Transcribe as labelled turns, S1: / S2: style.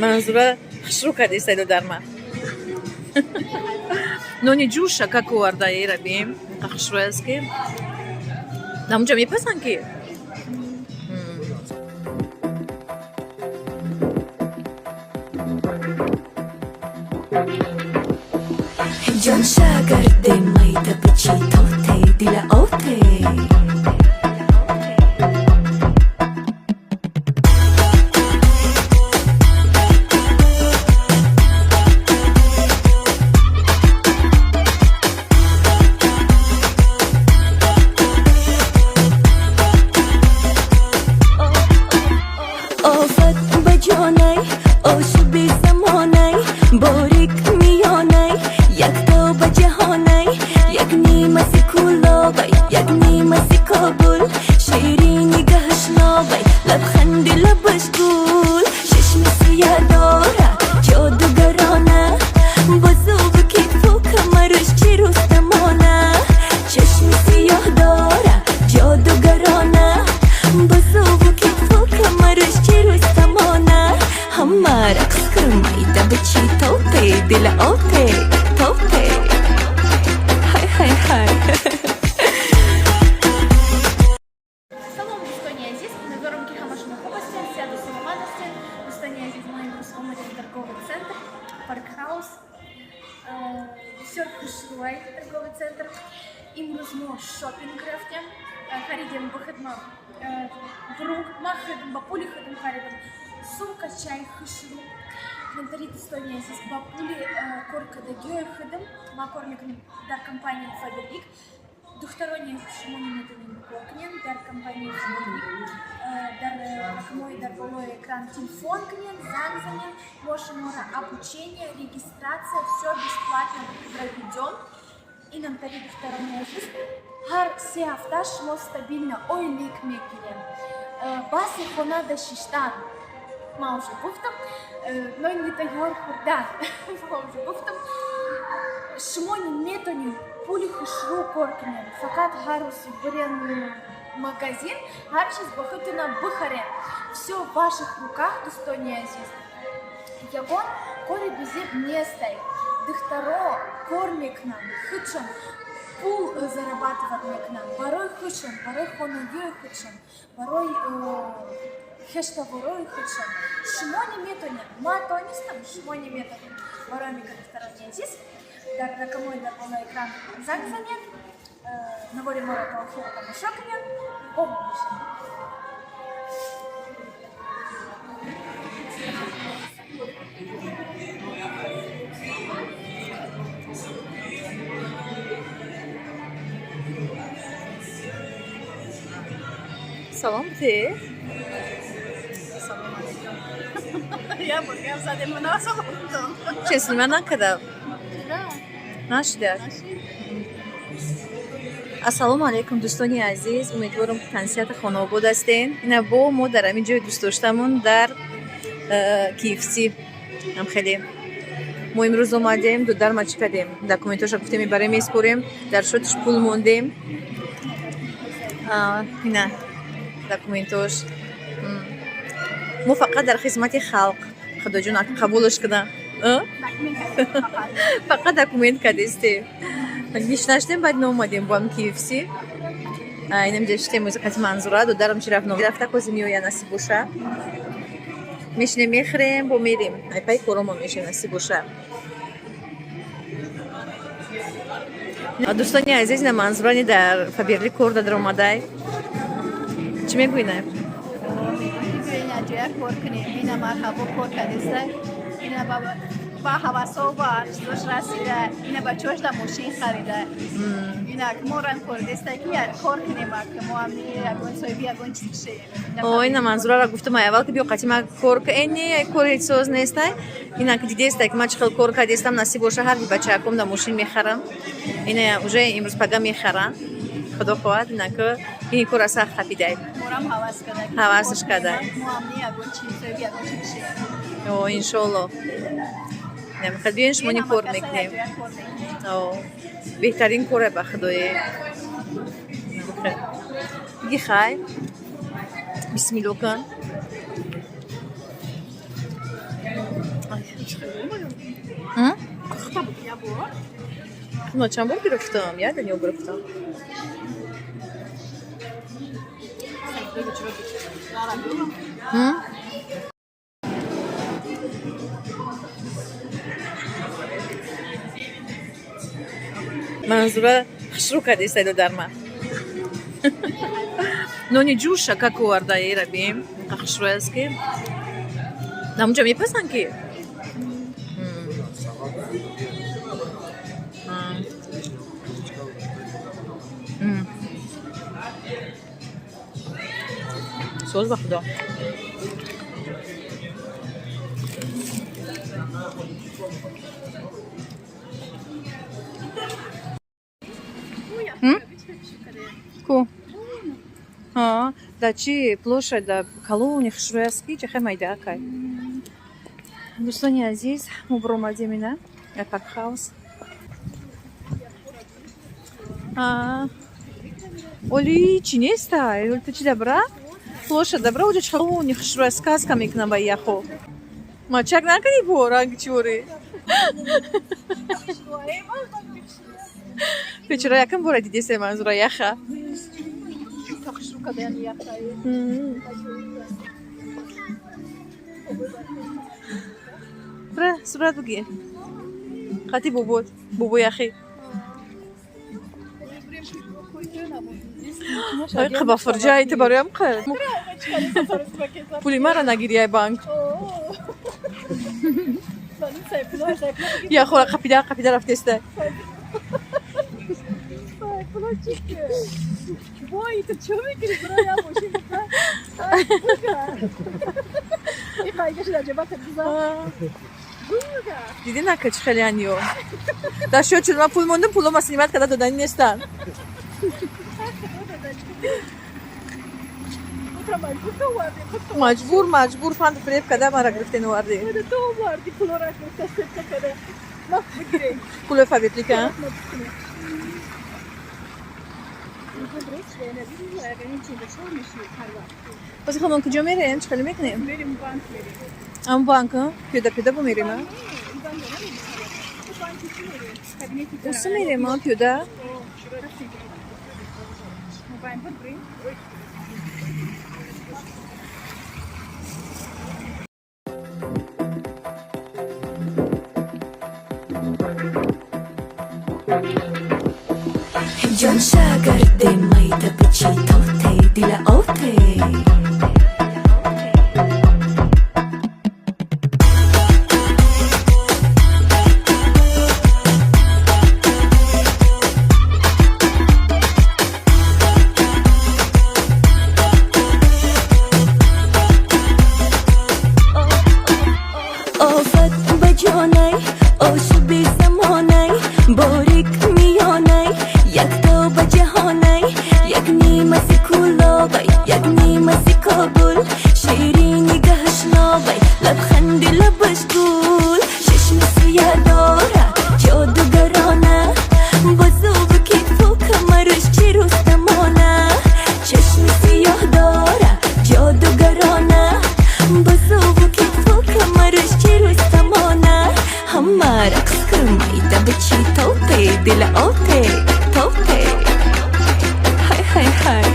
S1: Манзура хушрӯ кардеста дар ма. Нони ҷӯша как оварда ера бим. Хушрӯ аст, ки намунҷа мепазанд ки.
S2: Ҷон шагарде майда бичи тоте дила оте. Офат ба ҷонай, ошуби замонай, борик миёнай, якто ба ҷаҳонай, як нимаси Кӯлобай, як нимаси Кобул, ширини гаҳаш нобай, лабханди лабаш гул, чашми сия дора ҷодугарона, бозуву китфу камараш чи рустамона, чашми сиёҳ дора ҷодугарона, бозуву китфу камараш чи рустамона. Ҳама рақс кар, майда бичи тоте дила оте тоте, ҳай ҳай ҳай.
S3: Салом, дӯстони азиз! Умедворам, ки ҳама шумо хуб ҳастед, сиҳату саломат ҳастед. Дӯстони азиз, мо имрӯз омадем торговый центр Парк Хаус. Бисёр хушрӯай торговый центр. Имрӯз мо шопинг рафтем, харидем ба хидма брук, ман хидм ба пули хидм харидам сумка чай хушрӯ. Комментари, дӯстони азиз, ба пули кор кардагиҳои хидм. Ман кор мекунем дар компанияи Фаберлик. Духтарони, шумо наметавонед кор кунед дар компанияи Фаберлик. Дар рақамҳои дар болои экран телефон кунед, занг занед, мо шуморо обучение, регистрация, все бесплатно проведем. Инамтари, духтарони азиз, ҳар 3 ҳафта шумо стабильно ойлик мегирем. Баъзе хона да шиштан, ман уже гуфтам, нони тайёр хӯрдан, ман уже гуфтам, шумо метавонед пули хушрӯ кор кунед, фақат ҳар рӯз бирен магазин, ҳар чиз ба худтона бихаред. Все в ваших руках, дӯстони азиз, ягон кори безеб нестай. Духтаро кор мекунанд, худшон пул зарабатывать мекунанд барои худшон, барои хонагиҳои худшон, барои хештаворои худшон. Шумо наметавонед, ман тонистам, шумо наметавонед. Барои мика, духтарони азиз, дар рақамҳои дар болои экран занг занед, навори моро то охира тамошо кунед, бо мо бошед.
S1: Салом те.
S4: Салом алейкум. Я бор гап задем, мана саломтон.
S1: Честно, ман накардам. Нашуда. Ассалому алайкум, дӯстони азиз, умедворам, ки тансиҳати хонаобод ҳастен. Ина бо мо дар ҳамин ҷои дӯстдоштамон дар KFC ҳам хеле мо имрӯз омадем. Дударма чӣ кардем? Документоша гуфтем, мебарем, меспорем, дар шотиш пул мондем. Ина документош. Мо фақат дар хизмати халқ, худоҷон қабулаш кунам. Фақат документ кардистем, гишнаштем, баъд наомадем бо ҳам KFC. Инам ҷа шитем музиқати Манзура. Додарам чи рафт, рафта кози меоя, насиб боша, мешинем, мехӯрем, бо мерем айпай коромо мешем, насиб боша. Дӯстони азиз, ина Манзурани дар Фаберли кор дадар омадай. Чӣ мегӯӣ, на?
S4: Ҷоя кор кунем, ина марҳабо, кор кардеста, ина ба ҳавасо ба чизош расида, ина бачаош да мошин харида, ина моран кордеста, ки кор кунем, мо ами ягон соҳиби ягон чиз бишем.
S1: О, ина Манзурара гуфтам аввал, ки биё қати ма кор ка. Э, не, кори соз нестай. Ина ки дидестай, ки ман чӣ хел кор кардестам. Насиб боша, ҳар бачааком да мошин мехарам. Ина уже имрӯз пага мехарам, худо хоҳад. Ина ки ин кора сахт хапидай.
S4: Морам ҳавас карда.
S1: Ҳавасаш карда.
S4: Мо ами ягон чиз, соҳиби ягон чиз бишем.
S1: О, иншолло, намехад, биёен, шумони кор мекунем. О, беҳтарин коре, ба худое. Биги хай, бисмилло кун. Ма чанд бор гирифтам? Як дунё гирифтам. М? Манзура хушрӯ кардӣ, сайдо дар ман. Нони ҷӯша как оварда эрабим. Хушрӯ аст ки. Намунҷа мепазанд ки? М. М. Соз, ба худо. М? Ку? А, да чи площадь да калони хушрӯй аст ки чахе майда акай. Дӯстони азиз, мо баромадем ина Паркхаус. А, оли чи нестай? Оли ту чи добра? Площадь добра, оҷа чалони хушрӯй сказка мекунам ба яхо. Мачак накунӣ бо ранги чиворӣ. Бечора якам бора дидесе манзура яха. М. Бра, сурат бигир. Қати бобот, бобо яхи. Ай қабафурҷай ту бароям қа. Пули мара нагири ай банк. Яхора қапида қапида рафтеста.
S4: Вой, ту чӣ мекунӣ? Бро, я мошин бикра. И қайгаш дар ҷабата бизан.
S1: Дидӣ нака чӣ хеле аниё. Дар шо чун ман пул мондам, пулома снимать карда додани нестанд.
S4: Утро маҷбур ту овардӣ, худ ту.
S1: Маҷбур, маҷбур, фанду фиреб карда мара гирифтен овардӣ.
S4: Ту овардӣ, пулора гирифта, септа карда. Ма бигирем.
S1: Пулои Фаберлика.
S4: Ма бикунем.
S1: Бози худмон куҷо мерем? Чӣ хеле мекунем?
S4: Мерим банк мерим.
S1: Ам банк, а? Пиёда пиёда бо мерем, а?
S4: Банки чӣ мерим? Кабинети
S1: Усу мерем, а, пиёда?
S4: Мобайн буд брин.
S2: Ҷон шагарде майда бичи тоте дила оте. Офат ба ҷонай, ошуби замонай, борик миёнай, якто ба ҷаҳонай, як нимаси кӯлобай, як нимаси Кобул, ширини гаҳаш нобай, лабханди лабаш гул, чашми сия дора ҷодугарона, бозуву китфу камараш чи рустамона, чашми сиёҳ дора ҷодугарона, бозуву китфу камараш чи рустамона, ҳама рақс кун майда бичи тоте дила оте тоте. Ҳай ҳай ҳай.